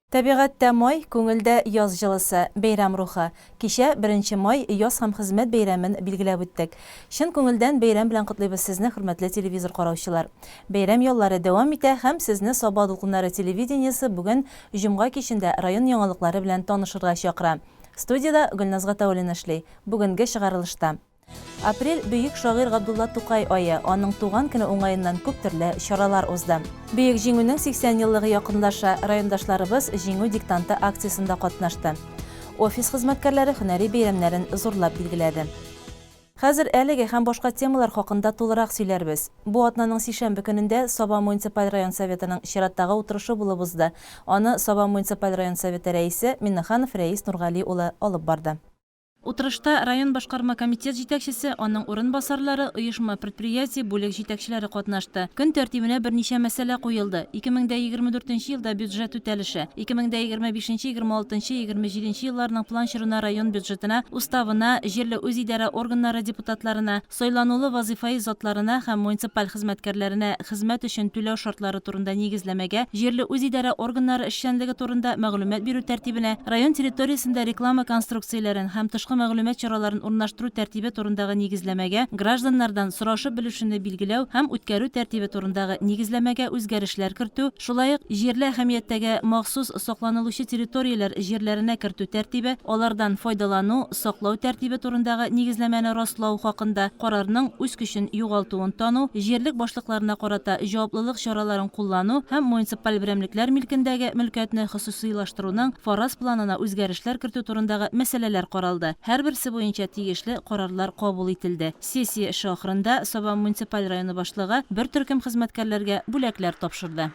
Табигатьтә май, күңелдә яз җылысы, бәйрәм рухы. Кичә, беренче май, яз һәм хезмәт бәйрәмен билгеләп үттек. Чын күңелдән бәйрәм белән котлыйбыз сезне, хөрмәтле телевизор караучылар. Бәйрәм яллары дәвам итә һәм сезне Саба дулкыннары телевидениесе бүген җомга кичендә район яңалыклары белән танышырга чакыра. Студиядә Гөлназ Гатауллина эшли. Бүгенге чыгарылышта. Апрель, бөек шагыйрь Габдулла Тукай ае, аның туган көне уңаеннан күп төрле чаралар узды. Бөек Җиңүнең 80 еллыгы якынлаша, райондашларыбыз Җиңү диктанты акциясендә катнашты. Офис хезмәткәрләре һөнәри бәйрәмнәрен зурлап билгеләде. Хәзер әлеге һәм башка темалар хакында тулырак сөйләрбез. Бу атнаның сишәмбе көнендә Саба муниципаль район Советының чираттагы утырышы булып узды. Аны Саба муниципаль район Советы рәисе Миннеханов Рәис Нургали улы алып барды. Утырышта район башкарма комитет җитәкчесе, аның урынбасарлары, оешма-предприятие, бүлек җитәкчеләре катнашты. Көн тәртибенә берничә мәсьәлә куелды, 2024 нче елда бюджет үтәлеше, 2025 нче, 26 нчы, 27 нче елларның план чорына район бюджетына, Уставына, җирле үзидарә органнары депутатларына, Сайланулы вазыйфаи затларына һәм муниципаль хезмәткәрләренә хезмәт өчен түләү шартлары турында нигезләмәгә, җирле үзидарә органнары эшчәнлеге турында мәгълүмат бирү тәртибенә, район территориясендә реклама конструкцияләрен һәм тышкы мәгълүмат чараларын урнаштыру тәртибе турындагы нигезләмәгә, гражданнардан сорашып-белешүне билгеләү һәм үткәрү тәртибе турындагы нигезләмәгә үзгәрешләр кертү, Шулай ук җирле әһәмияттәге махсус сакланылучы территорияләр җирләренә кертү тәртибе, алардан файдалану, саклау тәртибе турындагы нигезләмәне раслау хакында карарның үз көчен югалтуын тану, җирлек башлыкларына карата җаваплылык чараларын куллану һәм муниципаль берәмлекләр милкендәге мөлкәтне хосусыйлаштыруның фараз планына үзгәрешләр кертү турындагы мәсьәләләр каралды, һәрберсе буенча тиешле карарлар кабул ителде. Сессия эше ахырында Саба муниципаль районы башлыгы бер төркем хезмәткәрләргә бүләкләр тапшырды.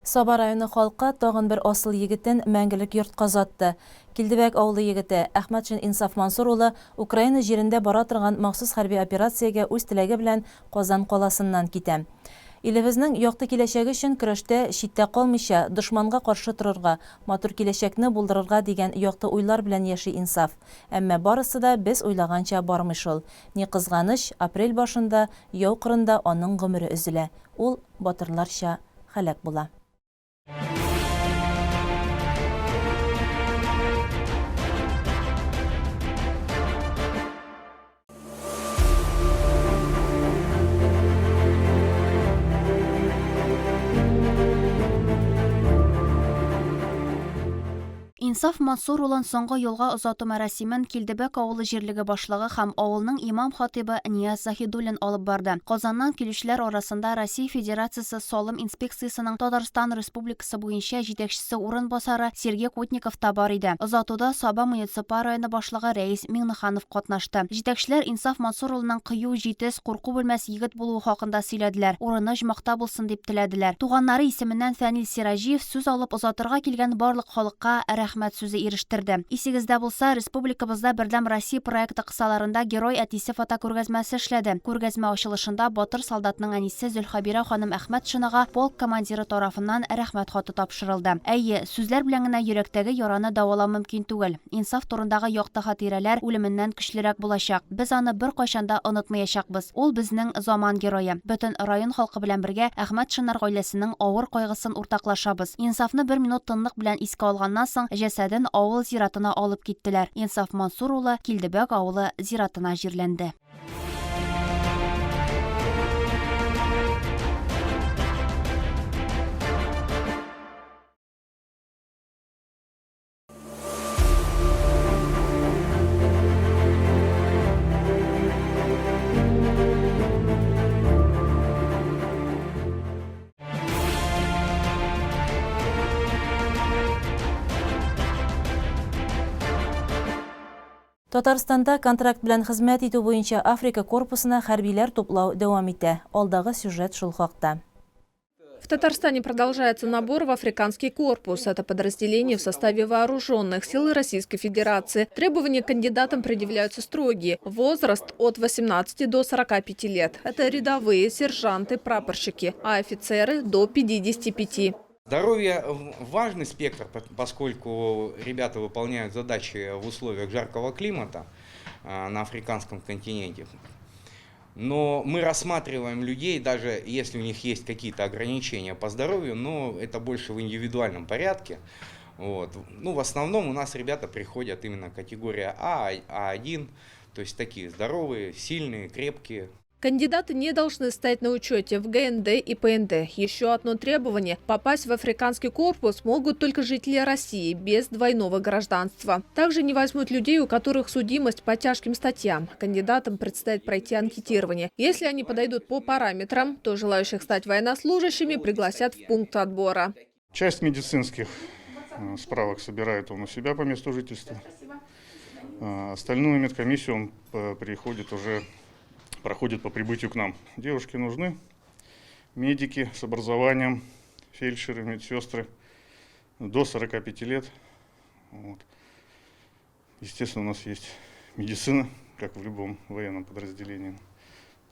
Саба районы халкы тагын бер асыл егетен мәңгелек йортка озатты. Килдебәк авылы егете Әхмәтшин Инсаф Мансур улы Украина җирендә бара торган махсус хәрби операциягә үз теләге белән Казан каласыннан китә. Илебезнең якты киләчәге өчен көрәштә читтә калмыйча, дошманга каршы торырга, матур киләчәкне булдырырга дигән якты уйлар белән яши Инсаф. Әмма барысы да без уйлаганча бармый шул. Ни кызганыч, апрель башында яу кырында аның гомере өзелә, ул батырларча һәлак була. Инсаф Мансур улын соңгы юлга озату мәрасимен Килдебәк авылы җирлеге башлыгы һәм авылның имам-хатыйбы Нияз Заһидуллин алып барды. Казаннан килүчеләр арасында Россия Федерациясе Салым инспекциясенең Татарстан Республикасы буенча җитәкчесе урынбасары Сергей Кутников та бар иде. Озатуда Саба муниципаль районы башлыгы Рәис Миңнеханов катнашты. Җитәкчеләр Инсаф Мансур улының кыю, җитез, курку белмәс егет булуы хакында сөйләделәр, урыны оҗмахта булсын дип теләделәр. Туганнары исеменнән Фәнил Сираҗиев сүз алып озатырга килгән барлык халыкка рәхмәт сүзе ирештерде. Исегездә булса, республикабызда Бердәм Россия проекты кысаларында Герой әтисе фотокүргәзмәсе эшләде. Күргәзмә ачылышында батыр солдатның әнисе Зөлхәбирә ханым Әхмәтшинага полк командиры тарафыннан Рәхмәт хаты тапшырылды. Әйе, сүзләр белән генә йөрәктәге яраны дәвалау мөмкин түгел. Инсаф турындагы якты хатирәләр үлеменнән көчлерәк булачак. Без аны беркайчан да онытмыячакбыз. Ул, безнең заман герое. Бөтен район халкы белән бергә Әхмәтшиннар гаиләсенең авыр кайгысын уртаклашабыз. Инсафны бер минут тынлык белән искә алганнан соң, җәсәден авыл зиратына алып киттеләр. Инсаф Мансур улы Килдебәк авылы зиратына җирләнде. Татарстанда контракт белән хезмәт итү буенча Африка корпусына хәрбиләр туплау дәвам итә. Алдагы сюжет шул хакта. В Татарстане продолжается набор в Африканский корпус. Это подразделение в составе вооруженных сил Российской Федерации. Требования к кандидатам предъявляются строгие. Возраст от 18 до 45 лет. Это рядовые, сержанты, прапорщики, а офицеры до 55. Здоровье важный спектр, поскольку ребята выполняют задачи в условиях жаркого климата на африканском континенте. Но мы рассматриваем людей, даже если у них есть какие-то ограничения по здоровью, но это больше в индивидуальном порядке. Вот. Ну, в основном у нас ребята приходят именно категория А, А1, то есть такие здоровые, сильные, крепкие. Кандидаты не должны стоять на учете в ГНД и ПНД. Еще одно требование – попасть в африканский корпус могут только жители России без двойного гражданства. Также не возьмут людей, у которых судимость по тяжким статьям. Кандидатам предстоит пройти анкетирование. Если они подойдут по параметрам, то желающих стать военнослужащими пригласят в пункт отбора. Часть медицинских справок собирает он у себя по месту жительства. Остальную медкомиссию он приходит уже, проходит по прибытию к нам. Девушки нужны, медики с образованием, фельдшеры, медсестры до 45 лет. Вот. Естественно, у нас есть медицина, как в любом военном подразделении.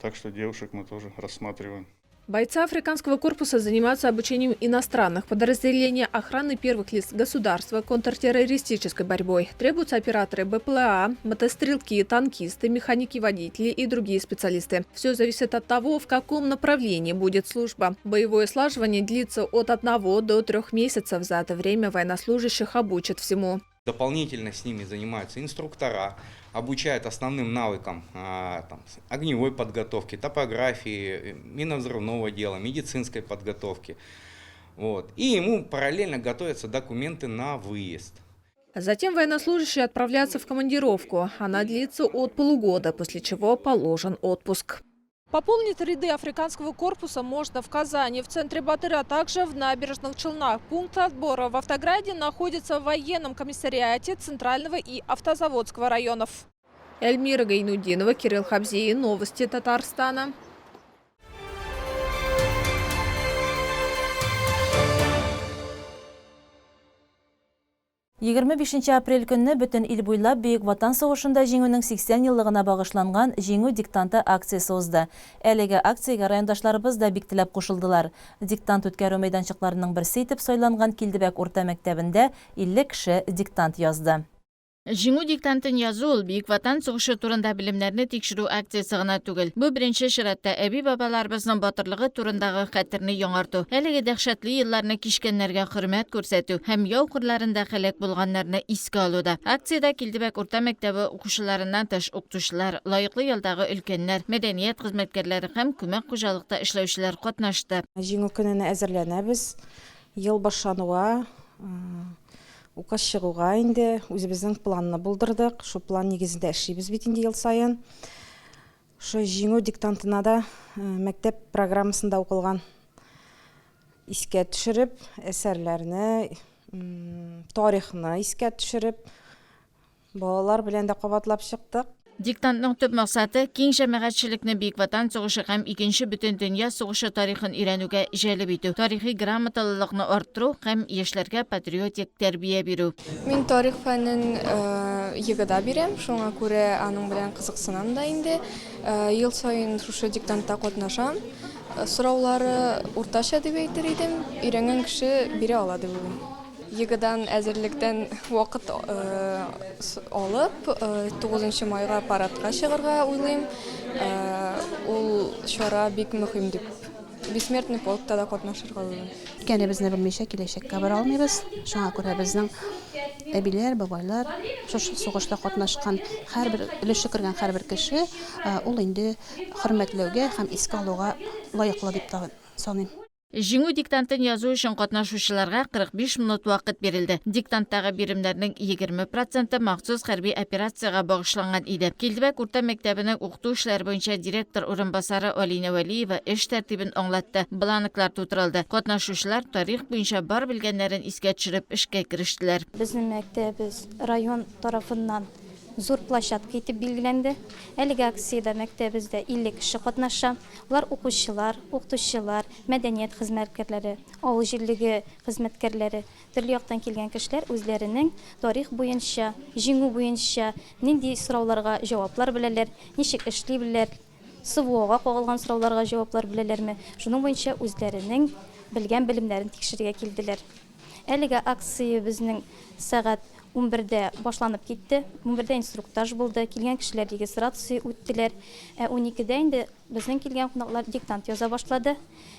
Так что девушек мы тоже рассматриваем. Бойцы африканского корпуса занимаются обучением иностранных подразделений охраны первых лиц государства, контртеррористической борьбой. Требуются операторы БПЛА, мотострелки, танкисты, механики-водители и другие специалисты. Все зависит от того, в каком направлении будет служба. Боевое слаживание длится от 1 до 3 месяцев. За это время военнослужащих обучат всему. Дополнительно с ними занимаются инструктора, обучают основным навыкам там, огневой подготовки, топографии, минно-взрывного дела, медицинской подготовки. Вот. И ему параллельно готовятся документы на выезд. Затем военнослужащие отправляются в командировку. Она длится от полугода, после чего положен отпуск. Пополнить ряды африканского корпуса можно в Казани, в центре Батыра, а также в Набережных Челнах. Пункт отбора в Автограде находится в военном комиссариате Центрального и Автозаводского районов. Эльмира Гайнудинова, Кирилл Хабзеи, Новости Татарстана. 25 апрель көнне бөтен ил буйлап Бөек Ватан сугышында Җиңүнең 80 еллыгына багышланган Җиңү диктанты акциясе узды. Әлеге акциягә райондашларыбыз да бик теләп кушылдылар. Диктант үткәрү мәйданчыкларының берсе итеп сайланган Килдебәк урта мәктәбендә 50 кеше диктант язды. Җиңү диктантын язу ул Бөек Ватан сугышы турында белемнәрне тикшерү акциясе гына түгел. Бу беренче чиратта әби-бабаларыбызның батырлыгы турындагы хәтерне яңарту, әлеге дәһшәтле елларны кичкәннәргә хөрмәт күрсәтү һәм яу кырларында һәлак булганнарны искә алу да. Акциядә Килдебәк урта мәктәбе укучыларыннан тыш укытучылар, лаеклы ялдагы өлкәннәр, мәдәният хезмәткәрләре һәм күмәк хуҗалыкта эшләүчеләр катнашты. Җиңү көненә әзерләнәбез. Ел башлануга, указ чыгуга инде үзебезнең планны булдырдык. Шул план нигезендә эшлибез бит инде ел саен. Шул Җиңү диктантына да мәктәп программасында укылган искә төшереп, әсәрләрне, тарихны искә төшереп, балалар белән дә кабатлап чыктык. Диктантның төп максаты киң җәмәгатьчелекне Бөек Ватан сугышы һәм Икенче бөтендөнья сугышы тарихын өйрәнүгә җәлеп итү, тарихи грамоталылыкны арттыру һәм яшьләргә патриотик тәрбия бирү. Мин тарих фәнен ЕГЭда бирәм, шуңа күрә аның белән кызыксынам да инде. Ел саен шушы диктантта катнашам. Сораулары уртача дип әйтер идем, өйрәнгән кеше бирә ала дип уйлыйм. ЕГЭдан әзерлектән вакыт алып, 9 майга парадка чыгарга уйлыйм. Ул чара бик мөһим дип. Бессмертный полкта да катнашырга уйлыйм. Үткәнебезне белмичә киләчәккә бара алмыйбыз. Шуңа күрә безнең әбиләр, бабайлар, шушы сугышта катнашкан һәрбер өлеше кергән һәрбер кеше, ул инде хөрмәтләүгә һәм искә алуга лаеклы дип саныйм. Җиңү диктантын язу өчен катнашучыларга 45 минут вакыт бирелде. Диктанттагы биремнәрнең 20 проценты махсус хәрби операциягә багышланган иде. Килдебәк урта мәктәбенең укыту эшләре буенча директор урынбасары Алина Вәлиева эш тәртибен аңлатты. Бланклар тутырылды. Катнашучылар тарих буенча бар белгәннәрен искә төшереп эшкә керештеләр. Безнең мәктәбебез район тарафыннан зур площадка итеп билгеләнде. Әлеге акциядә мәктәбебездә 50 кеше катнаша. Улар укучылар, укытучылар, мәдәният хезмәткәрләре, авыл җирлеге хезмәткәрләре, төрле яктан килгән кешеләр үзләренең тарих буенча, җиңү буенча нинди сорауларга җаваплар беләләр, ничек эшли беләләр, СВОга кагылган сорауларга җаваплар беләләрме, шуның буенча үзләренең белгән белемнәрен тикшерергә килделәр. Әлеге акция безнең сәгать Унбердә башланып китте. Унбердә инструктаж булды, килгән кешеләр регистрация үттеләр. Ә уникедә инде безнең килгән кунаклар диктант яза башлады.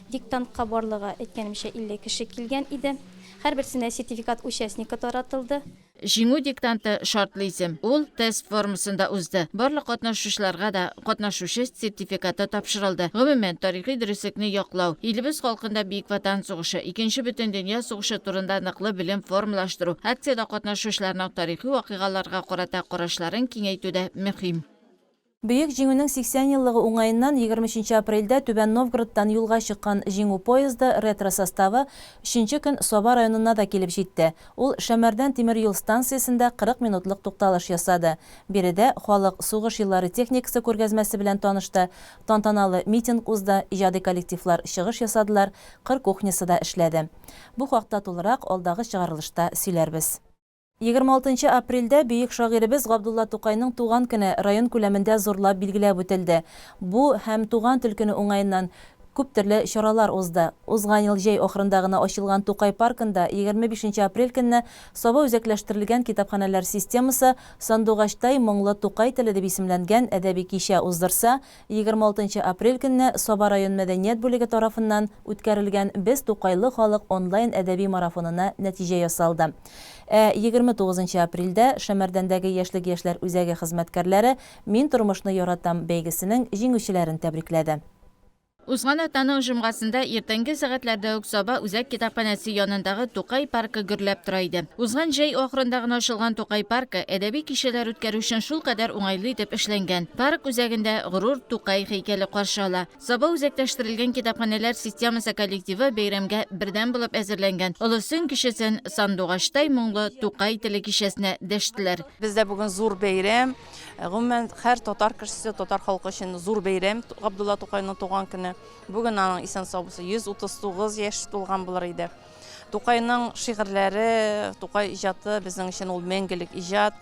Диктантка барлыгы, әйткәнемчә, 50 кеше килгән иде. Һәрберсенә сертификат участника таратылды. Җиңү диктанты шартлы исем. Ул тест формасында узды. Барлык катнашучыларга да катнашучы сертификаты тапшырылды. Гомумән, тарихи дөреслекне яклау, илебез халкында Бөек Ватан сугышы, Икенче бөтендөнья сугышы турында ныклы белем формалаштыру, акциядә катнашучыларның тарихи вакыйгаларга карата карашларын киңәйтү дә мөһим. Бөек Җиңүнең 80 еллыгы уңаеннан 23 нче апрельдә Түбән Новгородтан юлга чыккан Җиңү поезды ретро составы өченче көн Саба районына да килеп җитте. Ул Шәмәрдән тимер юл станциясендә 40 минутлык тукталыш ясады. Биредә халык сугыш еллары техникасы күргәзмәсе белән танышты, тантаналы митинг узды, иҗади коллективлар чыгыш ясадылар, кыр кухнясы да эшләде. Бу хакта тулырак алдагы чыгарылышта сөйләрбез. 26 нчы апрельдә бөек шагыйребез Габдулла Тукайның туган көне район күләмендә зурлап билгеләп үтелде. Бу һәм Туган тел көне уңаеннан күп төрле чаралар узды. Узган ел җәй ахырында гына ачылган Тукай паркында 25 нче апрель көнне Саба үзәкләштерелгән китапханәләр системасы Сандугачтай моңлы Тукай теле дип исемләнгән әдәби кичә уздырса, 26 нчы апрель көнне Саба район мәдәният бүлеге тарафыннан үткәрелгән Без Тукайлы халык онлайн әдәби марафонына нәтиҗә ясалды. Ә 29 нчы апрельдә Шәмәрдәндәге Яшьлек яшьләр үзәге хезмәткәрләре Мин тормышны яратам бәйгесенең җиңүчеләрен тәбрикләде. Узган атнаның җомгасында иртәнге сәгатьләрдә үк Саба үзәк китапханәсе янындагы Тукай паркы гөрләп тора иде. Узган җәй ахырында гына ачылган Тукай паркы әдәби кичәләр үткәрү өчен шулкадәр уңайлы итеп эшләнгән. Парк үзәгендә горур Тукай һәйкәле каршы ала. Саба үзәкләштерелгән китапханәләр системасы коллективы бәйрәмгә бердәм булып әзерләнгән, олысын-кечесен сандугачтай моңлы Тукай теле кичәсенә дәштеләр. Бездә бүген зур бәйрәм. Гомумән, һәр татар кешесе, татар халкы өчен зур бәйрәм Габдулла Тукайның туган көне. Бүген аның исән-сау булса 139 яшь тулган булыр иде. Тукайның шигырьләре, Тукай иҗаты безнең өчен ул мәңгелек иҗат.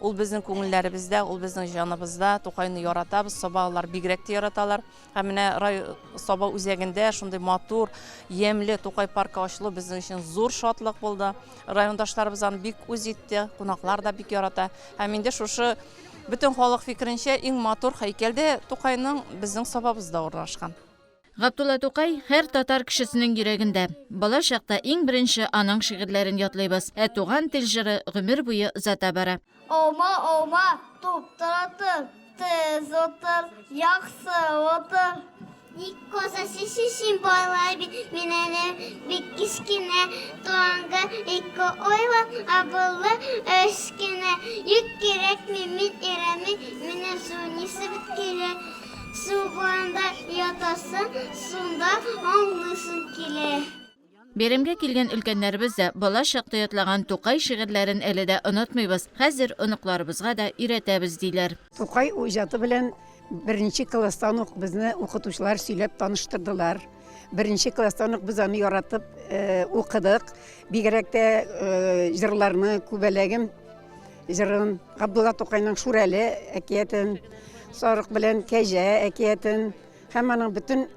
Ул безнең күңелләребездә, ул безнең җаныбызда. Тукайны яратабыз, сабалылар бигрәк тә яраталар. Һәм менә рай Саба үзәгендә шундый матур, ямьле Тукай паркы ачылу безнең өчен зур шатлык булды. Райондашларыбыз аны бик үз итте, кунаклар да бик ярата. Һәм инде шушы бөтен халык фикеренчә иң матур һәйкәл дә Тукайның безнең Сабабызда урнашкан. Габдулла Тукай һәр татар кешесенең йөрәгендә. Бала чакта иң беренче аның шигырьләрен ятлыйбыз, ә Туган тел җыры гомер буе озата бара. Алма, алма, туп-туры Тез утыр, яксы утыр. Ник косасы син бала бит, мин әле бик кечкенә, туганга ике ай бар, ә булды өч кенә. Юк кирәкми, мин өйрәнмим, минем су нисеп килә. Су буенда ятасың, шунда аңлыйсың килә. Бәйрәмгә килгән өлкәннәребез дә бала чакта ятлаган Тукай шигырьләрен әле дә онытмыйбыз, хәзер оныкларыбызга да өйрәтәбез, диләр. Тукай иҗаты белән беренче класстан ук безне укытучылар сөйләп таныштырдылар. Беренче класстан ук без аны яратып укыдык. Бигрәк тә җырларны, Күбәләгем җырын, Габдулла Тукайның Шүрәле әкиятен, Сарык белән кәҗә әкиятен, Һәм аның бөтен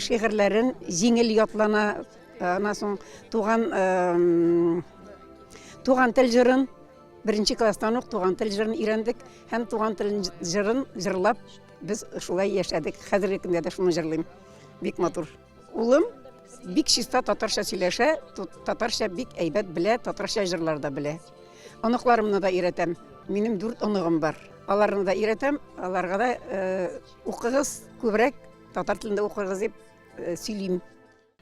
шигырьләрен җиңел ятлана. Аннан соң туган туган тел җырын беренче класстан ук туган тел җырын өйрәндек һәм туган тел җырын җырлап без шулай яшәдек. Хәзерге көндә дә шуны җырлыйм. Бик матур. Улым бик чиста татарча сөйләшә, татарча бик әйбәт белә, татарча җырлар да белә. Оныкларымны да өйрәтәм. Минем дүрт оныгым бар. Аларны да өйрәтәм, аларга да Укыгыз, күбрәк татар телендә укыгыз дип сөйлим.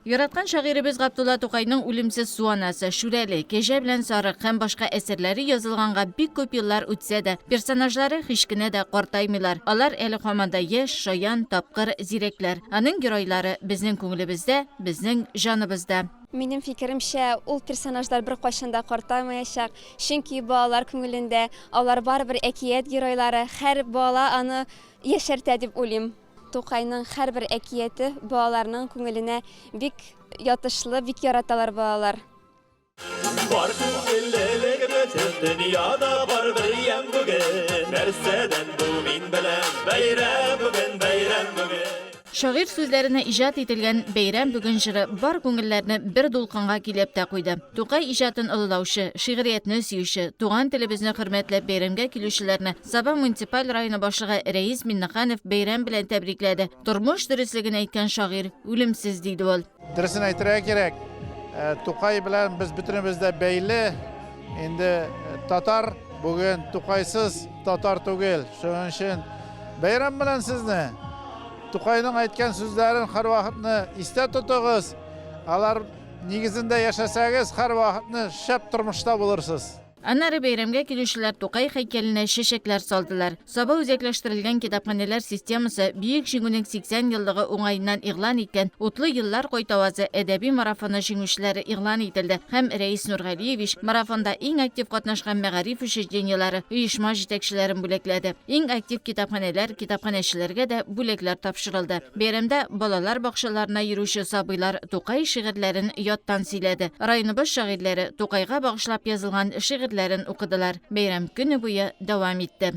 Яраткан шагыйребез Габдулла Тукайның Үлемсез су анасы, Шүрәле, Кәҗә белән сарык һәм башка әсәрләре язылганга бик күп еллар үтсә дә, персонажлары һич кенә дә картаймыйлар. Алар әле һаман да яшь, шаян, тапкыр, зирәкләр. Аның геройлары безнең күңелебездә, безнең җаныбызда. Минем фикеремчә, ул персонажлар беркайчан да картаймаячак, чөнки балалар күңелендә алар барыбер әкият геройлары, һәр бала аны яшәртә дип уйлыйм. Тукайның һәрбер әкияте балаларның күңеленә бик ятышлы, бик яраталар балалар. Бар күңеллелек бөтен дөньяда бар бер ямь бүген. Нәрсәдән бу мин беләм, бәйрәм бүген, бәйрәм бүген. Шагыйрь сүзләренә иҗат ителгән Бәйрәм бүген җыры бар күңелләрне бер дулкынга көйләп тә куйды. Тукай иҗатын олылаучы, шигъриятне сөюче, туган телебезне хөрмәтләп бәйрәмгә килүчеләрне Саба муниципаль районы башлыгы Рәис Миннеханов бәйрәм белән тәбрикләде. Тормыш дөреслеген әйткән шагыйрь үлемсез, диде ул. Дөресен әйтергә кирәк, Тукай белән без бөтенебез дә бәйле. Инде татар бүген Тукайсыз татар түгел. Шуның өчен бәйрәм белән сезне! Тукайның әйткән сүзләрен һәрвакытны истә тотыгыз. Алар нигезендә яшәсәгез, һәрвакытны шәп тормышта булырсыз. Аннары бәйрәмгә килүчеләр Тукай һәйкәленә чәчәкләр салдылар. Саба үзәкләштерелгән китапханәләр системасы Бөек Җиңүнең 80 еллыгы уңаеннан игълан иткән Утлы еллар кайтавазы әдәби марафоны җиңүчеләре игълан ителде һәм Рәис Нургалиевич марафонда иң актив катнашкан мәгариф учреждениеләре, оешма җитәкчеләрен бүләкләде. Иң актив китапханәләр, китапханәчеләргә дә бүләкләр тапшырылды. Бәйрәмдә балалар бакчаларына йөрүче сабыйлар Тукай шигырьләрен яттан сөйләде. Районыбыз шагыйрьләре Тукайга багышлап язылган шигырьләрен укыдылар. Бәйрәм көне буе дәвам итте.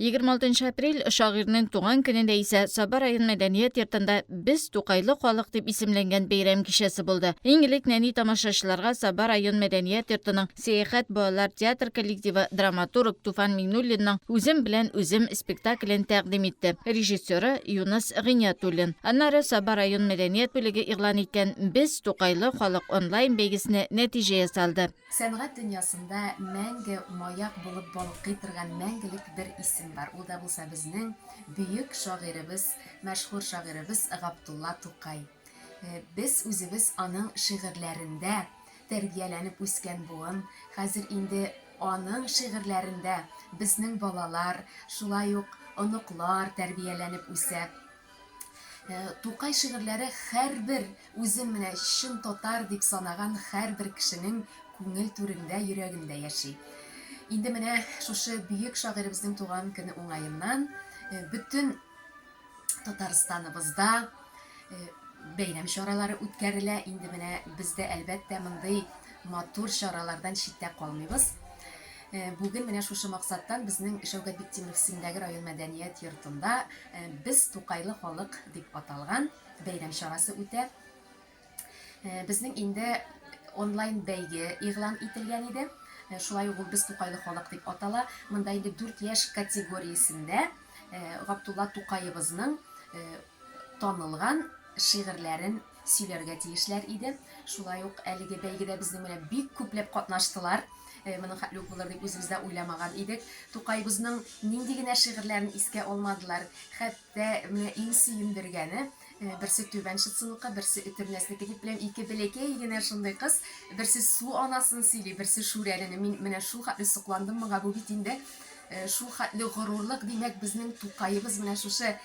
26 апрель шагыйрьнең туган көнендә исә Саба район мәдәният йортында Без Тукайлы халык дип исемләнгән бәйрәм кичәсе булды. Иң элек нәни тамашачыларга Саба район мәдәният йортының Сәяхәт балалар театр коллективы драматург Туфан Миңнуллинның Үзем белән үзем спектаклен тәкъдим итте, режиссеры, Юныс Гыйниятуллин. Аннары Саба район мәдәният бүлеге игълан иткән Без, Тукайлы халык онлайн бәйгесенә нәтиҗә ясалды. Сәнгать дөньясында мәңге маяк булып балкый торган мәңгелек бер исем бар. Ул да булса безнең бөек шагыйребез, мәшһүр шагыйребез Габдулла Тукай. Без үзебез аның шигырьләрендә тәрбияләнеп үскән буын, хәзер инде аның шигырьләрендә безнең балалар, шулай ук оныклар тәрбияләнеп үсә. Тукай шигырьләре һәрбер үзен менә чын татар дип санаган һәрбер кешенең күңел түрендә, йөрәгендә яши. Инде менә шушы бөек шагыйребезнең туган көне уңаеннан бөтен Татарстаныбызда бәйрәм чаралары үткәрелә. Инде менә без дә, әлбәттә, мондый матур чаралардан читтә калмыйбыз. Бүген менә шушы максаттан безнең Шәүкәт Биктимеров исемендәге район мәдәният йортында Без Тукайлы халык дип аталган бәйрәм чарасы үтә. Безнең инде онлайн бәйге игълан ителгән иде. Шулай ук ул Без Тукайлы халык дип атала. Монда инде 4 яшь категориясендә Габдулла Тукаебызның танылган шигырьләрен сөйләргә тиешләр иде. Шулай ук әлеге бәйгедә безнең менә бик күпләп катнаштылар. Моның хәтле үк булыр дип үзебез дә уйламаган идек. Тукаебызның нинди генә шигырьләрен искә алмадылар. Хәтта менә иң сөендергәне, Берсе Түбән Шытсыныкы, берсе Өтернәснеке дип беләм. Ике бәләкәй генә шундый кыз. Берсе Су анасын сөйли, берсе Шүрәлене. Мин менә шул хәтле сокландым моңа. Бу бит инде шул хәтле горурлык, димәк, безнең Тукаебыз менә шушы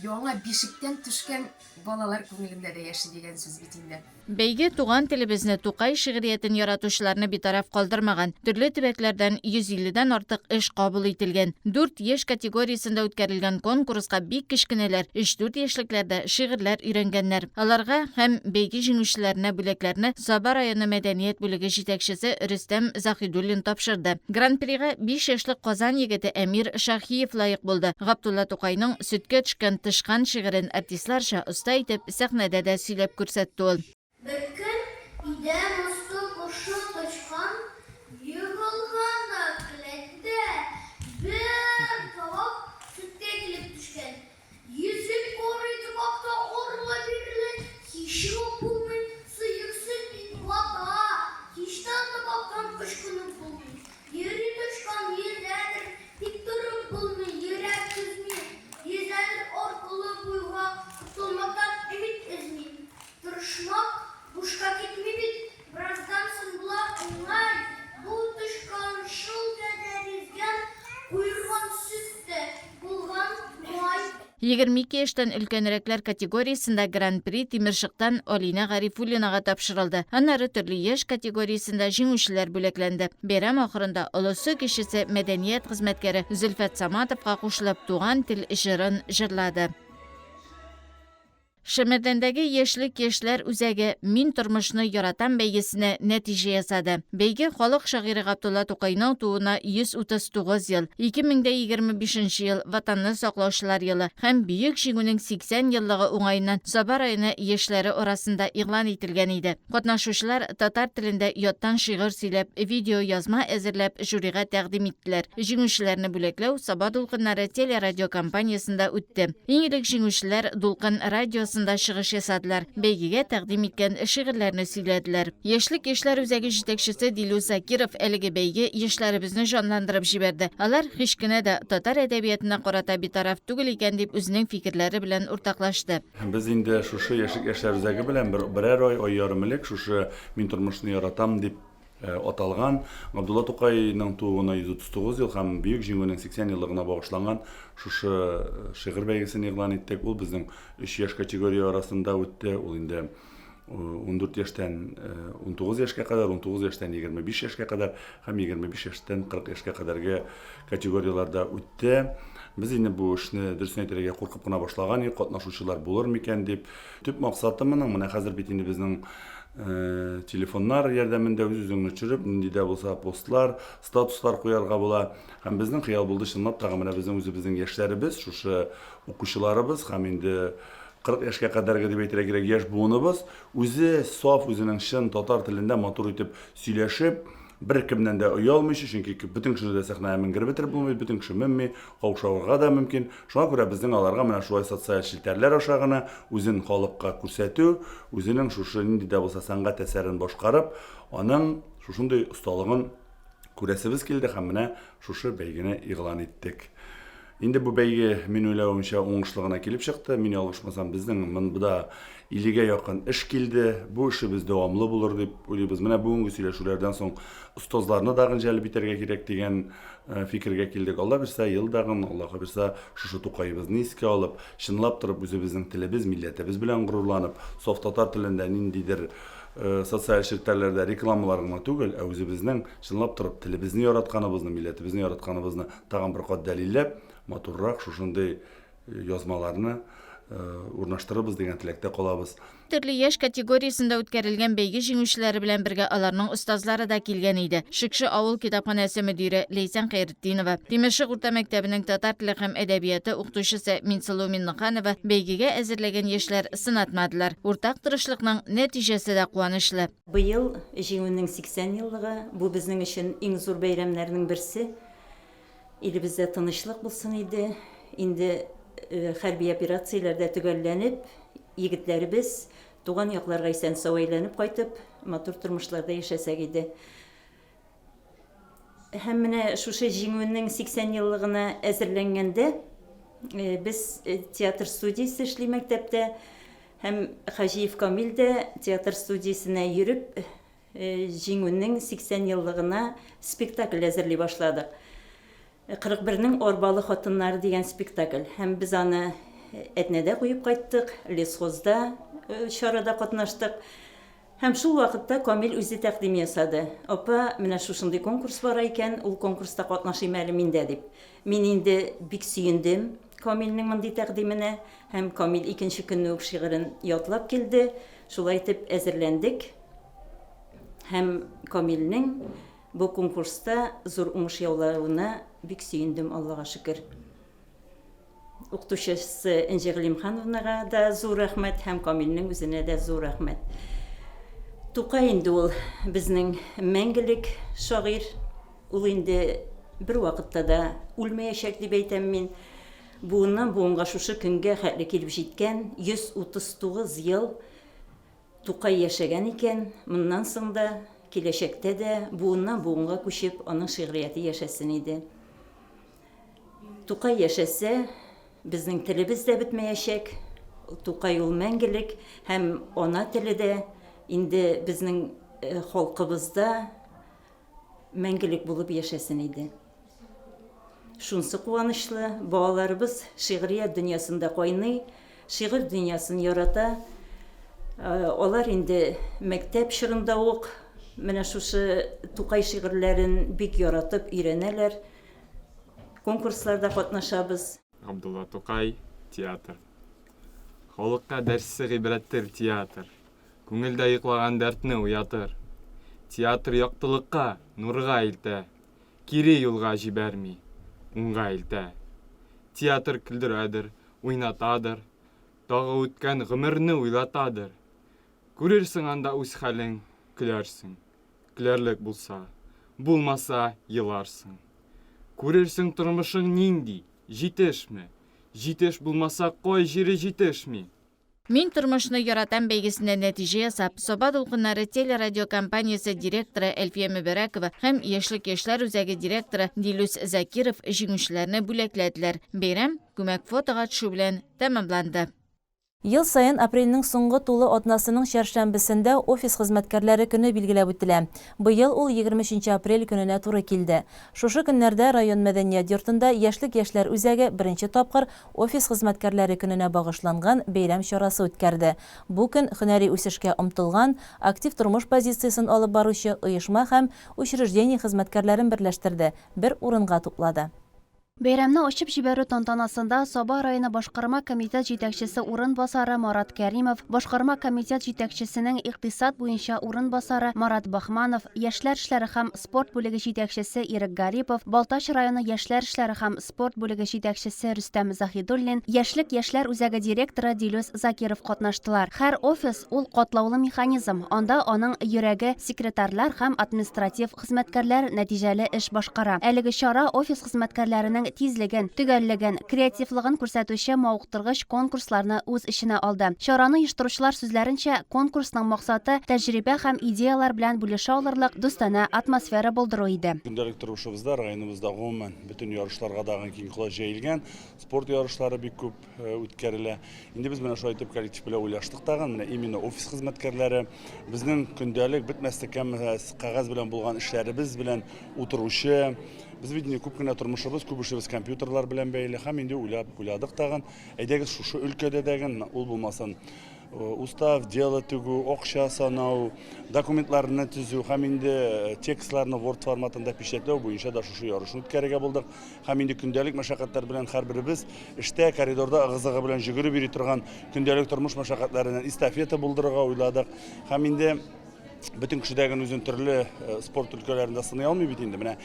яңа бишектән төшкән балалар күңелендә дә яши дигән сүз бит инде. Бәйге туган телебезне, Тукай шигъриятен яратучыларны битараф калдырмаган. Төрле төбәкләрдән 150 дән артык эш кабул ителгән. Дүрт яшь категориясендә үткәрелгән конкурска бик кечкенәләр, өч-дүрт яшьлекләр дә шигырьләр өйрәнгәннәр. Аларга һәм бәйге җиңүчеләренә бүләкләрне Саба районы мәдәният бүлеге җитәкчесе Рөстәм Заһидуллин тапшырды. Гран-прига биш яшьлек Казан егете Әмир Шаһиев лаек булды. Габдулла Тукайның Сөткә төшкән тычкан шигырен артистларча оста итеп Сәхнәдә дә сөйләп күрсәтте ул. Беркөн идән асты кошы тычкан егылган да келәттә бер табак сөткә килеп төшкән. Йөзеп карый табакта арлы-бирле һич чыгып булмый, сыек сөт бит вата, һич тә табактан ычкынып булмый. Йөри тычкан йөзәдер, тик торып булмый, йөрәк түзми, йөзәдер аркылы буйга, котылмактан өмит өзми. Тырышмак бушка китми бит, бераздан. 22 яшьтән өлкәнрәкләр категориясендә Гран-при Тимершыктан Алинә Гарифуллинага тапшырылды. Аннары төрле яшь категориясендә җиңүчеләр бүләкләнде. Бәйрәм ахырында олысы-кечесе мәдәният хезмәткәре Зөлфәт Саматовка кушылып Туган тел җырын җырлады. Шәмәрдәндәге Яшьлек яшьләр үзәге Мин тормышны яратам бәйгесенә нәтиҗә ясады. Бәйге халык шагыйре Габдулла Тукайның тууына 139 ел, 2025 нче ел Ватанны саклаучылар елы һәм Бөек Җиңүнең 80 еллыгы уңаеннан Саба районы яшьләре арасында игълан ителгән иде. Катнашучылар татар телендә яттан шигырь сөйләп, видеоязма әзерләп жюрига тәкъдим иттеләр. Җиңүчеләрне бүләкләү Саба дулкыннары телерадиокомпаниясендә үтте. Иң элек җиңүчеләр Дулкын радиосында чыгыш ясадылар, бәйгегә тәкъдим иткән шигырьләрне сөйләделәр. Яшьлек яшьләр үзәге җитәкчесе Дилүс Закиров әлеге бәйге яшьләребезне җанландырып җибәрде. Алар һич кенә дә татар әдәбиятына карата битараф түгел икән дип үзенең фикерләре белән уртаклашты. Без инде шушы Яшьлек яшьләр үзәге белән бер берәр ай, ай ярым элек шушы Мин тормышны яратам дип аталган Габдулла Тукайның тууына 139 ел һәм Бөек Җиңүнең 80 еллыгына багышланган шушы шигырь бәйгесен игълан иттек. Ул безнең өч яшь категория арасында үтте. Ул инде 14 яшьтән 19 яшькә кадәр, 19 яшьтән 25 яшькә кадәр һәм 25 яшьтән 40 яшькә кадәрге категорияләрдә үтте. Без инде бу эшне, дөресен әйтергә, куркып кына башлаган идек, катнашучылар булыр микән дип. Төп максаты моның, менә хәзер бит инде безнең телефоннар ярдәмендә үз-үзеңне төшереп, нинди дә булса постлар, статуслар куярга була. Һәм безнең хыял булды чынлап та менә безнең үзебезнең яшьләребез, шушы укучыларыбыз һәм инде 40 яшькә кадәрге дип әйтергә кирәк яшь буыныбыз үзе саф үзенең чын татар телендә матур итеп сөйләшеп, беркемнән дә оялмыйча, чөнки бөтен кешене дә сәхнәгә менгереп бетереп булмый, бөтен кеше менми, каушавырга да мөмкин. Шуңа күрә безнең аларга менә шулай социаль челтәрләр аша гына үзен халыкка күрсәтү, үзенең шушы нинди дә булса сәнгать әсәрен башкарып, аның шушындый осталыгын күрәсебез килде һәм менә шушы бәйгене игълан иттек. Инде бу бәйге, мин уйлавымча, уңышлы гына килеп чыкты. Мин ялгышмасам, безнең монда 50-гә якын эш килде. Бу эшебез дәвамлы булыр дип уйлыйбыз. Менә бүгенге сөйләшүләрдән соң остазларны тагын җәлеп итәргә кирәк дигән фикергә килдек. Алла бирсә, ел тагын, Аллаһы бирсә, шушы Тукаебызны искә алып, чынлап торып үзебезнең телебез, милләтебез белән горурланып, саф татар телендә ниндидер социаль челтәрләрдә рекламалар гына түгел, ә үзебезнең чынлап торып телебезне яратканыбызны, милләтебезне яратканыбызны Тагын бер кат дәлилләп, матуррак шушындый язмаларны урнаштырырбыз дигән теләктә калабыз. Төрле яшь категориясендә үткәрелгән бәйге җиңүчеләре белән бергә аларның остазлары да килгән иде. Шекше авыл китапханәсе мөдире Ләйсән Хәйретдинова, Тимершык урта мәктәбенең татар теле һәм әдәбияты укытучысы Минсылу Миннеханова бәйгегә әзерләгән яшьләр сынатмадылар. Уртак тырышлыкның нәтиҗәсе дә куанычлы. Быел Җиңүнең 80 еллыгы, бу безнең өчен иң зур бәйрәмнәрнең берсе. Илебездә тынычлык булсын иде. Инде хәрби операцияләр дә төгәлләнеп, егетләребез туган якларга исән-сау әйләнеп кайтып, матур тормышларда яшәсәк иде. Һәм менә шушы Җиңүнең 80 еллыгына әзерләнгәндә, без театр студиясе эшли мәктәптә һәм Хаҗиев Камил дә театр студиясенә йөреп, Җиңүнең 80 еллыгына спектакль әзерли башладык. 41-нең арбалы хатыннары дигән спектакль. Һәм без аны Әтнәдә куеп кайттык, Лесхозда чарада катнаштык. Һәм шул вакытта Камил үзе тәкъдим ясады. Апа, менә шушындый конкурс бара икән, ул конкурста катнашыйм әле мин дә, дип. Мин инде бик сөендем Камилнең мондый тәкъдименә. Һәм Камил икенче көнне үк шигырен ятлап килде. Шулай итеп әзерләндек. Һәм Камилнең бу конкурста зур уңыш яулавына бик сөендем, Аллага шөкер. Укытучысы Энҗе Гыйлемхановнага да зур рәхмәт һәм Камилнең үзенә дә зур рәхмәт. Тукай инде ул безнең мәңгелек шагыйрь. Ул инде бервакытта да үлмәячәк дип әйтәм мин. Буыннан буынга шушы көнгә хәтле килеп җиткән 139 ел Тукай яшәгән икән, моннан соң да, киләчәктә дә, буыннан-буынга күчеп, аның шигърияте яшәсен иде. Тукай яшәсә, безнең телебез дә бетмәячәк. Тукай ул мәңгелек һәм ана теле дә инде безнең халкыбызда мәңгелек булып яшәсен иде. Шунсы куанычлы, балаларыбыз шигърият дөньясында кайный, шигырь дөньясын ярата. Алар инде мәктәп чорында ук менә шушы Тукай шигырьләрен бик яратып өйрәнәләр. Конкурсларда катнашабыз. Габдулла Тукай, театр. Халыкка дәрсе гыйбрәттер театр. Күңелдә йоклаган дәртне уятыр. Театр яктылыкка, нурга илтә. Кире юлга җибәрми, уңга илтә. Театр көлдерәдер, уйнатадыр, Тагы үткән гомерне уйлатадыр. Күрерсең анда үз хәлең, көләрсең. Көләрлек булса, булмаса, еларсың. Күрерсең тормышың нинди, җитешме? Җитеш булмаса, кай җире җитешми? Мин тормышны яратам бәйгесенә нәтиҗә ясап, Саба дулкыннары телерадиокомпаниясе директоры Әлфия Мөбәрәкова һәм Яшьлек яшьләр үзәге директоры Дилүс Закиров җиңүчеләрне бүләкләделәр. Бәйрәм күмәк фотога төшү белән тәмамланды. Ел саен апрельнең соңгы тулы атнасының чәршәмбесендә офис хезмәткәрләре көне билгеләп үтелә. Быел ул 23 нче апрель көненә туры килде. Шушы көннәрдә район мәдәният йортында Яшьлек яшьләр үзәге беренче тапкыр Офис хезмәткәрләре көненә багышланган бәйрәм чарасы үткәрде. Бу көн һөнәри үсешкә омтылган, актив тормыш позициясен алып баручы оешма һәм учреждение хезмәткәрләрен берләштерде, бер урынга туплады. Бәйрәмне ачып җибәрү тантанасында Саба районы башкарма комитет җитәкчесе урынбасары Марат Кәримов, башкарма комитет җитәкчесенең икътисад буенча урынбасары Марат Баһманов, яшьләр эшләре һәм спорт бүлеге җитәкчесе Ирек Гарипов, Балтач районы яшьләр эшләре һәм спорт бүлеге җитәкчесе Рөстәм Заһидуллин, Яшьлек яшьләр үзәге директоры Дилүс Закиров катнаштылар. Һәр офис, ул катлаулы механизм, анда аның йөрәге, секретарьлар һәм административ хезмәткәрләр нәтиҗәле эш башкара. Әлеге чара офис хезмәткәрләренең тизлеген, төгәллеген, креативлыгын күрсәтүче мавыктыргыч конкурсларны үз эченә алды. Чараны оештыручылар сүзләренчә, конкурсның максаты, тәҗрибә һәм идеяләр белән бүлешә алырлык дустанә атмосфера булдыру иде. Көндәлек тормышыбызда, районыбызда гомумән, Бөтен ярышларга дагы киң колач җәелгән. Спорт ярышлары бик күп үткәрелә. Инде без менә шулай итеп коллектив белән уйлаштык тагын, менә именно офис хезмәткәрләре безнең көндәлек бетмәслек кәммәс кәгазь белән булган эшләребез белән утыручы. Без бит инде күп кенә тормышыбыз, күп эшебез компьютерлар белән бәйле һәм инде уйлап уйладык тагын, әйдәгез шушы өлкәдә дәген ул булмасын устав, дело тегү, акча санау, документларны төзү һәм инде текстларны Word форматында печатьләү буенча да шушы ярышны үткәрергә булдык. Һәм инде көндәлек мәшәкатьләр белән һәрберебез эштә, коридорда ыгы-зыгы белән йөгереп йөри торган көндәлек тормыш мәшәкатьләреннән эстафета булдырырга уйладык. Һәм инде бөтен кеше дә үзен төрле спорт өлкәләрендә сыный алмый бит инде. Менә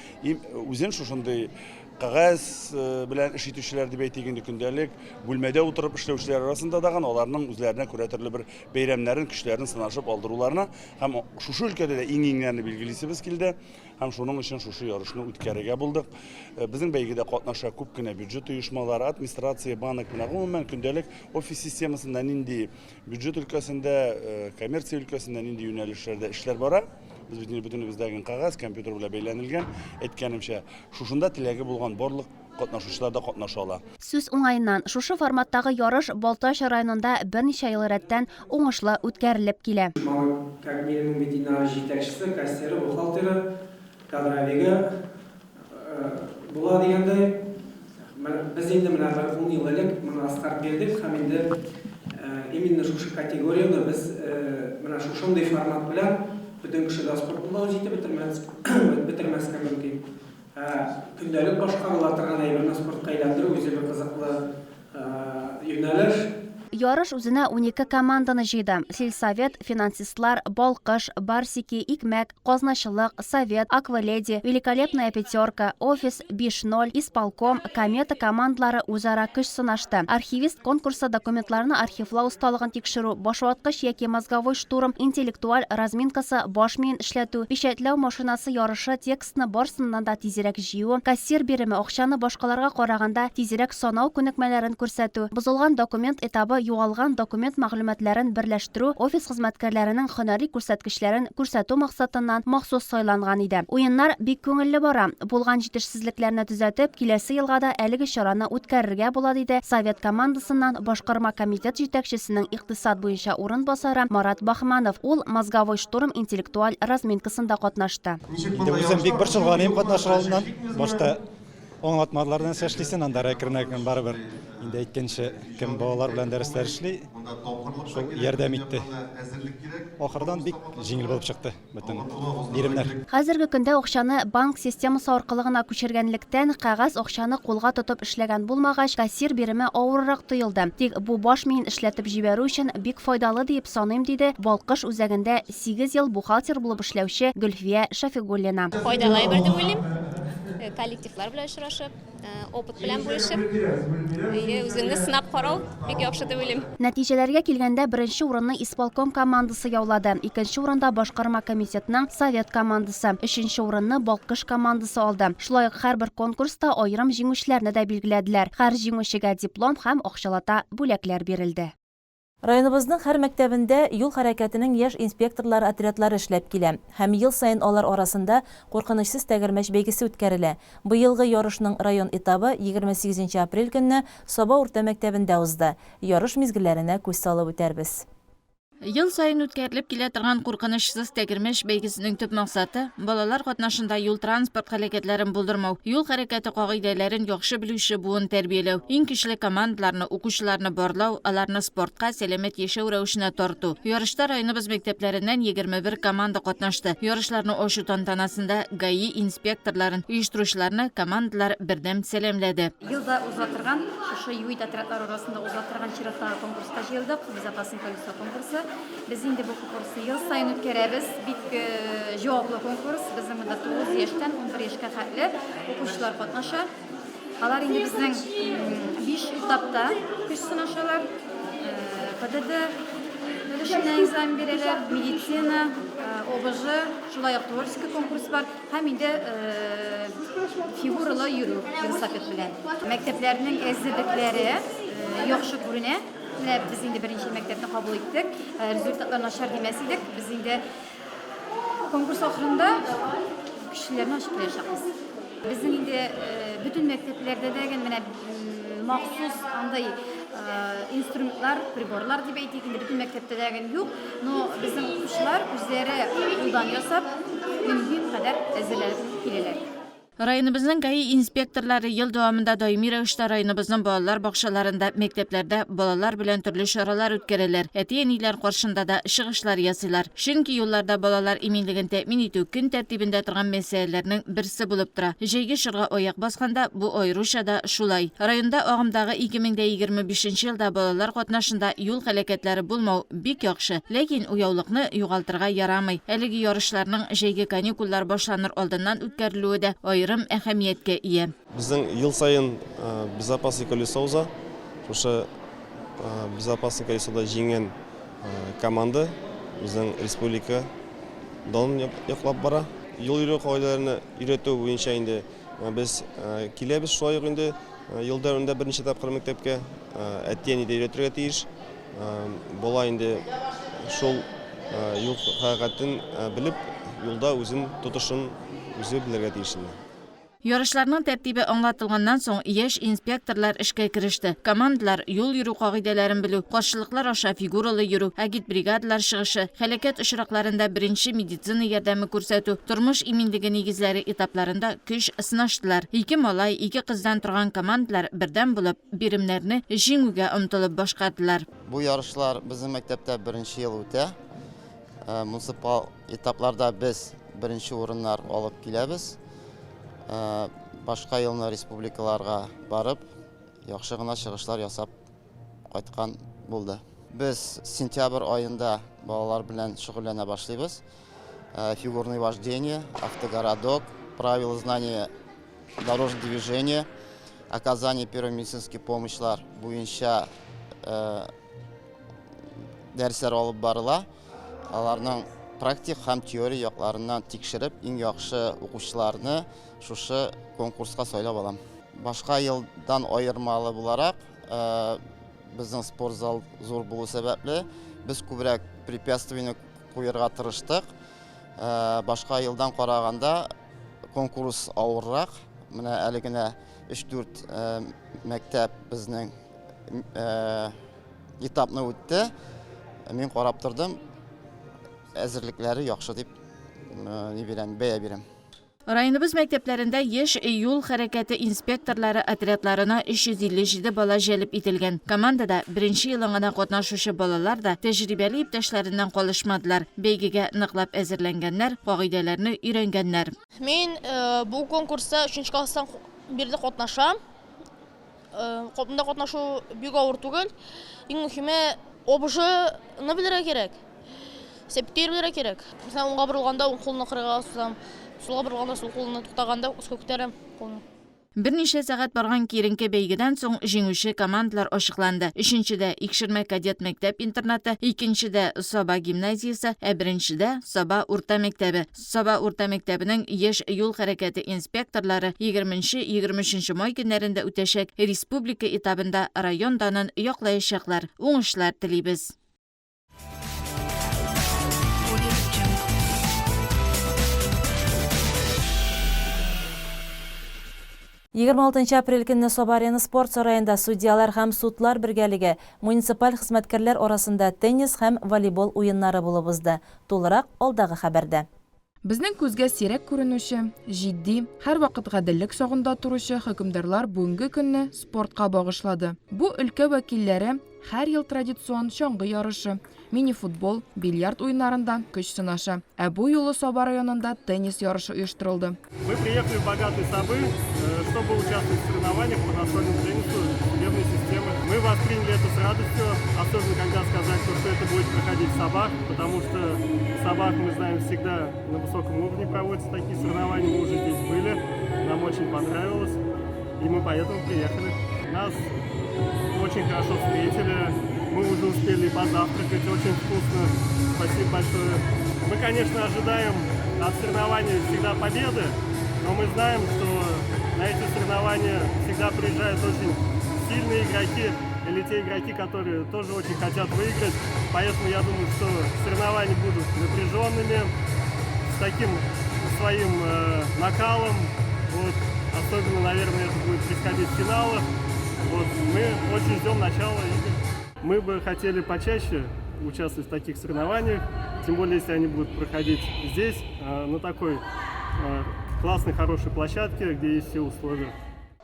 үзен шушындый кәгазь белән эш итүчеләр дип әйтик инде көндәлек бүлмәдә утырып эшләүчеләр арасында дагын аларның үзләренә күрә төрле бер бәйрәмнәрен, көчләрен сынашып алдыруларына һәм шушы өлкәдә дә иң-иңнәрне билгелисебез килде һәм шуның өчен шушы ярышны үткәрергә булдык. Безнең бәйгедә катнаша күп кенә бюджет оешмалары, администрация, банк, менә гомумән көндәлек офис системасында нинди бюджет өлкәсендә, коммерция өлкәсендә нинди юнәлешләрдә эшләр бара. Без бит инде бөтенебез дә кәгазь, компьютер белән бәйләнелгән, әйткәнемчә, Шушында теләге булган барлык катнашучылар да катнаша ала. Сүз уңаеннан, шушы форматтагы ярыш Балтач районында берничә ел рәттән уңышлы үткәрелеп килә. Малый как минимум бит инде аның җитәкчесе, кассиры, бухгалтеры, кадровигы була дигәндәй. Без инде менә бер ун ел элек моңа старт бирдек һәм инде именно шушы категорияне без менә шушындый формат белән бөтен кеше дә спорт була үз итеп бетермәс, бетермәскә мөмкин. Ә көндәлек башкарыла торган әйберне спортка әйләндерү үзе бер кызыклы юнәлеш. Ярыш үзенә 12 команданы җыйды, Сельсовет, Финансистлар, Балкыш, Барсики, Икмәк, Казначылык, Совет, Акваледи, Великолепная пятерка, Офис, 5 ноль, Исполком, Комета командалары үзара көч сынашты. Архивист конкурсы документларны архивлау осталыгын тикшерү, башваткыч яки мозговой штурм интеллектуаль разминкасы, баш миен эшләтү, печатьләү машинасы ярышы, текстны барсыннан да тизрәк җыю, кассир биреме, акчаны башкаларга караганда тизрәк санау күнекмәләрен күрсәтү, бозылган документ этабы, югалган документ мәгълүматларын берләштерү, офис хезмәткәрләренең һөнәри күрсәткечләрен күрсәтү максатыннан махсус сайланган иде. Уеннар бик күңелле бара. Булган җитешсезлекләрне төзәтеп, киләсе елга да әлеге чараны үткәрергә була, диде Совет командасыннан башкарма комитет җитәкчесенең икътисад буенча урынбасары Марат Баһманов. Ул Мозговой штурм интеллектуаль разминкасында катнашты. Инде үзем бик борчылган идем катнашыр алдыннан. Башта. Аңлатмадылар нәрсә эшлисен, анда әкрен-әкрен барыбер инде әйткәнчә, кем балалар белән дәресләр эшли, шул ярдәм итте. Ахырдан бик җиңел булып чыкты бөтен биремнәр. Хәзерге көндә акчаны банк системасы аркылы гына күчергәнлектән, кәгазь акчаны кулга тотып эшләгән булмагач, кассир биреме авыррак тоелды. Тик бу баш миен эшләтеп җибәрү өчен бик файдалы диеп саныйм, диде Балкыш үзәгендә сигез ел бухгалтер булып эшләүче Гөлфия Шәфигуллина. Файдалы әйбер дип уйлыйм. Коллективлар белән очрашып, опыт белән бүлешеп, үзеңне сынап карау бик яхшы дип уйлыйм. Нәтиҗәләргә килгәндә, беренче урынны исполком командасы яулады, икенче урында башкарма комитетның Совет командасы, өченче урынны Балкыш командасы алды. Шулай ук һәрбер конкурста аерым җиңүчеләрне дә билгеләделәр. Һәр җиңүчегә диплом һәм акчалата бүләкләр бирелде. Районыбызның һәр мәктәбендә юл хәрәкәтенең яшь инспекторлары отрядлары эшләп килә һәм ел саен алар арасында Куркынычсыз тәгәрмәч бәйгесе үткәрелә. Быелгы ярышның район этабы 28 нче апрель көнне Саба урта мәктәбендә узды. Ярыш мизгелләренә күз салып үтәрбез. Ел саен үткәрелеп килә торган Куркынычсыз тәгәрмәч бәйгесенең төп максаты, балалар катнашында юл-транспорт һәлакәтләрен булдырмау, юл хәрәкәте кагыйдәләрен яхшы белүче буын тәрбияләү, иң көчле командаларны, укучыларны барлау, аларны спортка, сәламәт яшәү рәвешенә тарту. Ярышта районыбыз мәктәпләреннән 21 команда катнашты. Ярышларны ачу тантанасында ГАИ инспекторларын, оештыручыларны командалар бердәм сәламләде. Ел да уза торган, шушы ЮИД отрядлары арасында уза торган чираттагы конкурска җыелдык, Безопасное колесо конкурсы. Без инде бу конкурсны ел саен үткәрәбез. Бик җаваплы конкурс. Безнең монда 9 яшьтән 11 яшькә хәтле укучылар катнаша. Алар инде безнең 5 этапта көч сынашалар. ПДД өлешенә экзамен бирәләр, медицина, ОБЖ, шулай ук творческий конкурс бар һәм инде фигуралы йөрү велосипед белән. Мәктәпләрнең әзерлекләре яхшы күренә. Менә без инде беренче мәктәпне кабул иттек. Результатлар начар димәс идек. Без инде конкурс ахырында көчлеләрне ачыклаячакбыз. Безнең инде бөтен мәктәпләрдә дә менә махсус андый инструментлар, приборлар дип әйтик, инде бөтен мәктәптә дә юк, но безнең укучылар үзләре кулдан ясап, мөмкин кадәр әзерләнеп киләләр. Районыбызның ГАИ инспекторлары ел дәвамында даими рәвештә районыбызның балалар бакчаларында, мәктәпләрдә балалар белән төрле чаралар үткәрәләр, әти-әниләр каршында да чыгышлар ясыйлар. Чөнки юлларда балалар иминлеген тәэмин итү көн тәртибендә торган мәсьәләләрнең берсе булып тора. Җәйге чорга аяк басканда бу аеруча да шулай. Районда агымдагы 2025 нче елда балалар катнашында юл һәлакәтләре булмау бик яхшы, ләкин уяулыкны югалтырга ярамый. Әлеге ярышларның җәйге каникуллар башланыр алдыннан үткәрелүе дә аерым әһәмияткә ия. Безнең ел саен Безопасное колесо уза. Шушы Безопасное колесода җиңгән команда безнең республика данын яклап бара. Юл йөрү кагыйдәләрен өйрәтү буенча инде без киләбез шулай ук инде ел дәверендә берничә тапкыр мәктәпкә. Әти-әни дә өйрәтергә тиеш. Бала инде шул юл хәрәкәтен белеп, юлда үзен тотышын үзе белергә тиеш инде. Ярышларның тәртибе аңлатылганнан соң, яшь инспекторлар эшкә кереште. Командалар юл йөрү кагыйдәләрен белү, каршылыклар аша фигуралы йөрү, агитбригадалар чыгышы, һәлакәт очракларында беренче медицина ярдәме күрсәтү, тормыш иминлеге нигезләре этапларында көч сынаштылар. Ике малай, ике кыздан торган командалар бердәм булып, биремнәрне җиңүгә омтылып башкардылар. Бу ярышлар безнең мәктәптә беренче ел үтә. Муниципаль этапларда без беренче урыннар алып киләбез. Башка елны республикаларга барып, яхшы гына чыгышлар ясап кайткан булды. Без сентябрь аенда балалар белән шөгыльләнә башлыйбыз. Фигурное вождение, автогородок, правила знания дорожного движения, оказание первой медицинской помощьлар буенча дәресләр алып барыла. Аларның практик һәм теория якларыннан тикшереп, иң яхшы укучыларны шушы конкурска сайлап алам. Башка елдан аермалы буларак, безнең спорт зал зур булу сәбәпле, без күбрәк препятствиене куерга тырыштык. Башка елдан караганда конкурс авыррак. Менә әле генә 3-4 мәктәп безнең этапны үтте. Мин карап тордым, әзерлекләре яхшы дип ни бирәм, бәя бирәм. Районыбыз мәктәпләрендә еш юл хәрәкәте инспекторлары отрядларына 357 бала җәлеп ителгән. Командада беренче елын гына катнашучы балалар да тәҗрибәле иптәшләреннән калышмадылар. Бәйгегә ныклап әзерләнгәннәр, кагыйдәләрне өйрәнгәннәр. Мин бу конкурста өченче класстан бирле катнашам. Монда катнашу бик авыр түгел. Иң мөһиме ОБЖны белергә кирәк. Сәпкә йөрергә кирәк. Мәсәлән, уңга борылганда уң кулны кырыйга сузам, сулга борылганда сул кулны, туктаганда өскә күтәрәм кулны. Берничә сәгать барган киеренке бәйгедән соң җиңүче командалар ачыкланды. Өченчедә, Икшермә кадет мәктәп-интернаты, икенчедә, Саба гимназиясе, ә беренчедә, Саба урта мәктәбе. Саба урта мәктәбенең яшь юл хәрәкәте инспекторлары егерменче-егерме өченче май көннәрендә үтәчәк республика этабында район данын яклаячаклар. Уңышлар телибез! 26 апрель көнне Саба-Арена спорт сараенда судьялар һәм судлар бергәлеге муниципаль хезмәткәрләр арасында теннис һәм волейбол уеннары булып узды. Тулырак алдагы хәбәрдә. Безнең күзгә сирәк күренүче, җитди, һәрвакыт гаделлек сагында торучы хөкемдарлар бүгенге көнне спортка багышлады. Бу өлкә вәкилләре һәр ел традицион чаңгы ярышы, мини-футбол, бильярд уеннарында көч сынаша. Ә бу юлы Саба районында теннис ярышы оештырылды. Мы приехали в богатые Сабы, чтобы участвовать в соревнованиях по настольному теннису судебной системы. Мы восприняли это с радостью, особенно когда сказали, что это будет проходить в Сабах, потому что в Сабах, мы знаем, всегда на высоком уровне проводятся такие соревнования. Мы уже здесь были, нам очень понравилось, и мы поэтому приехали. Нас очень хорошо встретили, мы уже успели позавтракать, очень вкусно. Спасибо большое. Мы, конечно, ожидаем от соревнований всегда победы, но мы знаем, что на эти соревнования всегда приезжают очень сильные игроки или те игроки, которые тоже очень хотят выиграть. Поэтому я думаю, что соревнования будут напряженными, с таким своим накалом. Особенно, наверное, это будет происходить в финалах. Мы очень ждем начала игр. Мы бы хотели почаще участвовать в таких соревнованиях, тем более, если они будут проходить здесь, на такой классной, хорошей площадке, где есть все условия.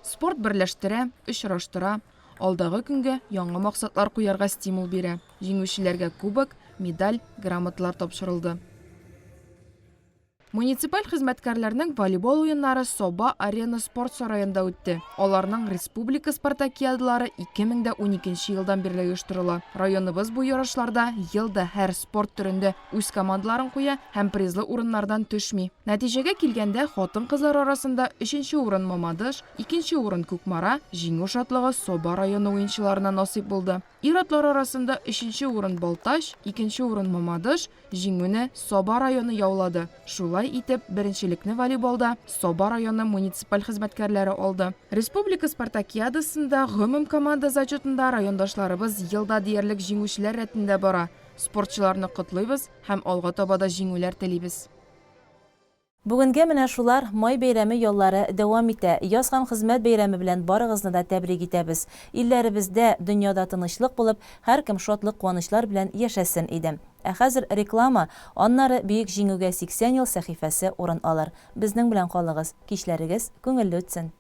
Спорт берләштерә, очраштыра, алдагы көнгә яңа максатлар куярга стимул бирә. Җиңүчеләргә кубок, медаль, грамоталар тапшырылды. Муниципаль хезмәткәрләрнең волейбол уеннары Саба арена спорт сараенда үтте. Аларның республика спартакиадалары ике мең дә уникенче елдан бирле оештырыла. Районыбыз бу ярышларда ел да һәр спорт төрендә үз командаларын куя һәм призлы урыннардан төшми. Нәтиҗәгә килгәндә, хатын-кызлар арасында өченче урын Мамадыш, икенче урын Кукмара, җиңү шатлыгы Саба районы уенчыларына насыйп булды. Ир-атлар арасында өченче урын Балтач, икенче урын Мамадыш, җиңүне Саба районы яулады. Шулай итеп, беренчелекне волейболда Саба районы муниципаль хезмәткәрләре алды. Республика спартакиадасында гомум команда зачетында райондашларыбыз ел да диярлек җиңүчеләр рәтендә бара. Спортчыларны котлыйбыз һәм алга таба да җиңүләр телибез. Бүгенгә менә шулар, май бәйрәме яллары дәвам итә. Яз һәм хезмәт бәйрәме белән барыгызны да тәбрик итәбез. Илләребездә, дөньяда тынычлык булып, һәркем шатлык-куанычлар белән яшәсен иде. Ә хәзер реклама, аннары Бөек Җиңүгә 80 ел сәхифәсе урын алыр. Безнең белән калыгыз, кичләрегез күңелле үтсен!